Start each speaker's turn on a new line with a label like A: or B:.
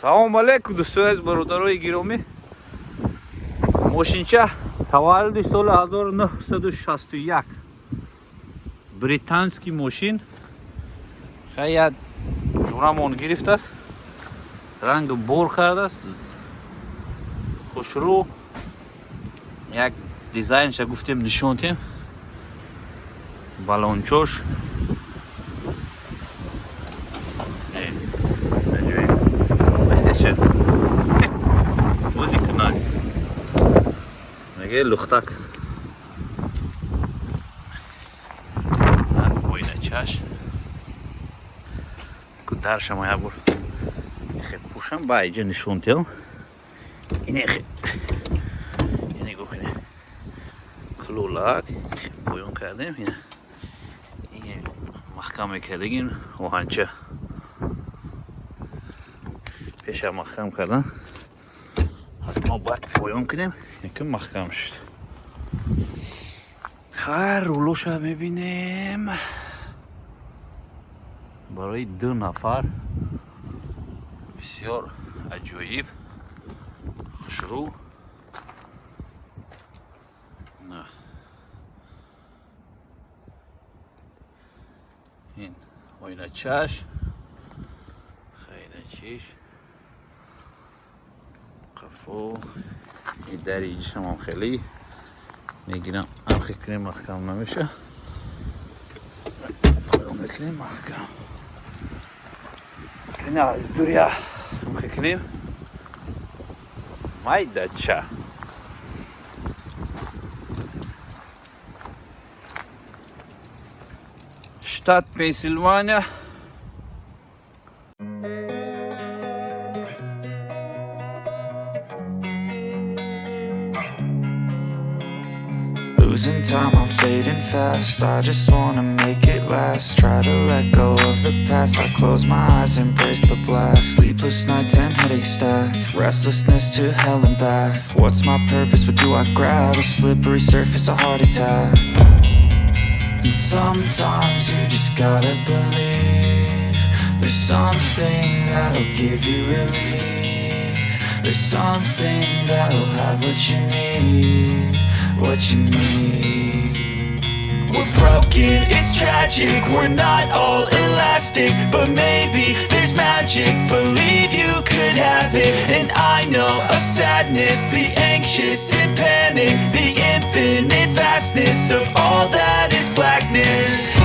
A: Салом алейкум, дӯстои азиз, бародарои гиромӣ. Мошинча таваллуди соли 1961. Британский мошин. Хай ҷурамон гирифтааст. Ранг бор кардааст. Хушрӯ. Як дизайнша гуфтем нишон тем. Балончош. Бози кунак. Меге лухтак. Оиначаш. Ку даршама як бор. Ихе пӯшам, ба иҷа нишон тем. Инехе. Ине гӯ кунем. Клулак. Поён кардем. Ин маҳкам мекардагим оҳанча. Пеша маҳкам кардан. Ҳатмо бояд поён кунем, якм маҳкам шуд. Хайр, рулоша мебинем. Барои ду нафар бисёр аҷоиб, хушрӯ. Ин оиначаш, хайначиш, қафо, и дари иҷишам хеле мегирам, амхе кунем маҳкам намеша. Поён мекунем маҳкам. Кунем аз дуря амхе кунем. Майдача. Штат Пенсильвания.
B: Losing time, I'm fading fast. I just wanna make it last. Try to let go of the past. I close my eyes, embrace the blast. Sleepless nights and headaches stack. Restlessness to hell and back. What's my purpose? What do I grab? A slippery surface, a heart attack. And sometimes you just gotta believe. There's something that'll give you relief. There's something that'll have what you need, what you need. We're broken, it's tragic. We're not all elastic, but maybe there's magic. Believe you could have it. And I know of sadness, the anxious and panic, the infinite vastness of all that is blackness.